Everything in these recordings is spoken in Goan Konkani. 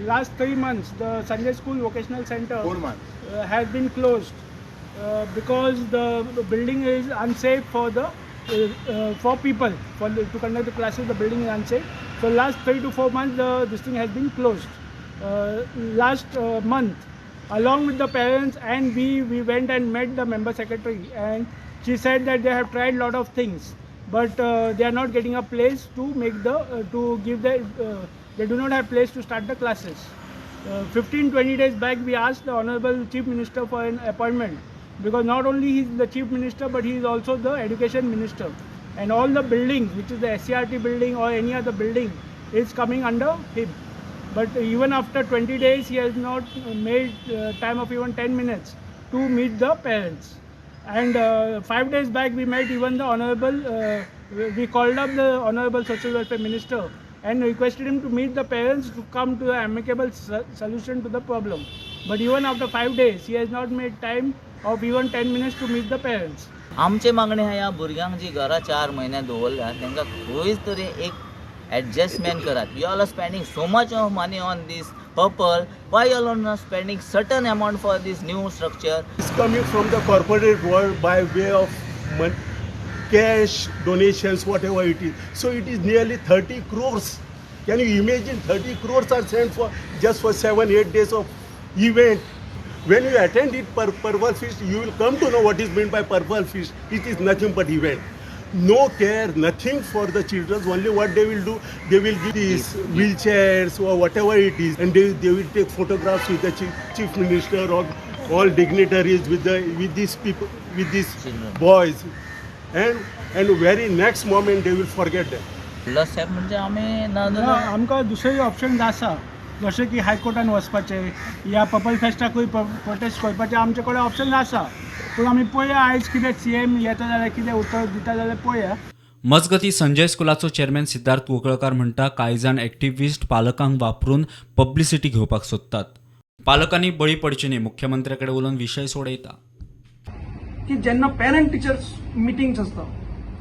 Last 3 months, the Sanjay School Vocational Center 4 months. Has been closed because the building is unsafe for people to conduct the classes. The building is unsafe. So last 3 to 4 months, this thing has been closed. Last month, along with the parents and we went and met the member secretary, and she said that they have tried lot of things, but they are not getting a place to make the to give the they do not have place to start the classes. 15-20 days back, we asked the Honorable Chief Minister for an appointment, because not only he is the Chief Minister, but he is also the Education Minister, and all the buildings, which is the SCERT building or any other building, is coming under him. But even after 20 days, he has not made time of even 10 minutes to meet the parents. And 5 days back, we met even the Honorable, we called up the Honorable Social Welfare Minister and requested him to meet the parents to come to an amicable solution to the problem. But even after 5 days, he has not made time of even 10 minutes to meet the parents. आमचे मागणी आहा, ह्या भुरग्यांक जी घरा 4 म्हयने दवरल्या तांकां खंयच तरी एक एडजस्टमेंट करात. You all are spending so much of money on this Purple. Why you all are not spending certain amount for this new structure? It's coming from the corporate world by way of cash, donations, whatever it is. So it is nearly 30 crores. Can you imagine 30 crores are sent for just for 7, 8 days of event? When you attend it per Purple Feast, you will come to know what is meant by Purple Feast. It is nothing but event. No care, nothing for the children. Only what they will do, they will give these wheelchairs or whatever it is, and they will take photographs with the chief minister or all dignitaries with these people, with these Children. Boys, and very next moment they will forget them. व्हडलो स्टेप म्हणजे आमी ना ना, जाल्यार आमकां दुसरेय ऑप्शन आसा, जशें की हायकोर्टान वचपाचें या पर्पल फेस्टाकूय प्रोटेस्ट करपाचें. आमचे कडेन ऑप्शन आसा, पूण आमी पळया आयज कितें सी एम येता जाल्यार, कितें उतर दिता जाल्यार पळया. मजगती, संजय स्कुलाचो चेअरमॅन सिद्धार्थ कुंकळकार म्हणटा, कांय जाण एक्टिव्हिस्ट पालकांक वापरून पब्लिसिटी घेवपाक सोदतात. पालकांनी बळी पडचे न्ही. मुख्यमंत्र्याकडे उलोवन विशय सोडयता. की जेन्ना पेरंट टिचर्स मिटिंग्स आसता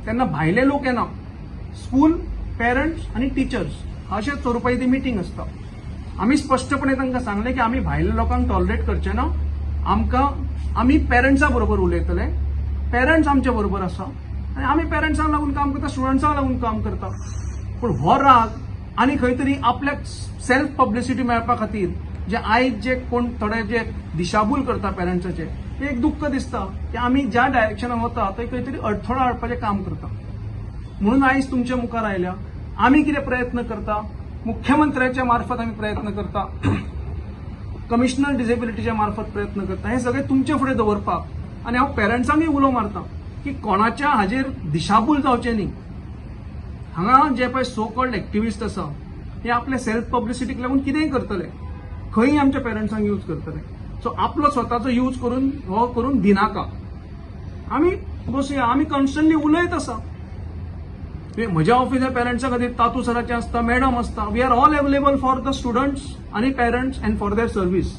तेन्ना भायले लोक येना. स्कूल, पेरंट्स आनी टिचर्स अशा स्वरुपाची ती मिटींग आसता. आमी स्पश्टपणे तांकां सांगलें की आमी भायल्या लोकांक टॉलरेट करचे ना. आमकां आमी पेरंट्सा बरोबर उलयतले. पेरंट्स आमचे बरोबर आसा आनी आमी पेरंट्सांक लागून काम करता, स्टुडंट्सांक लागून काम करता. पूण हो राग आनी खंय तरी आपल्याक सेल्फ पब्लिसिटी मेळपा खातीर जे आयज जे कोण थोडे जे दिशाभूल करता पेरंट्साचे, ते एक दुख्ख दिसता की आमी ज्या डायरेक्शनान वता थंय खंय तरी अडथळो हाडपाचें काम करता. म्हणून आयज तुमच्या मुखार आयल्या. आमी कितें प्रयत्न करता, मुख्यमंत्र्याच्या मार्फत आमी प्रयत्न करता, कमिशनर डिसेबिलिटीच्या मार्फत प्रयत्न करता, हे सगळे तुमचे फुडें दवरपाक. आनी हांव पेरंट्सांकूय उलो मारता की कोणाच्या हाजेर दिशाभूल जावचें न्ही. हांगा जे पळय सो कॉल्ड एक्टिविस्ट आसा, हे आपले सेल्फ पब्लिसिटीक लागून कितेंय करतले, खंय आमच्या पेरंट्सांक यूज करतले. सो आपलो स्वताचो यूज करून हो करून दिनाका. आमी बसुया, आमी कॉन्स्टंटली उलयत आसा. म्हज्या ऑफिसार पेरंट्सा खातीर तातू सराचें आसता, मॅडम आसता. We are all available for the students आनी parents and for their service.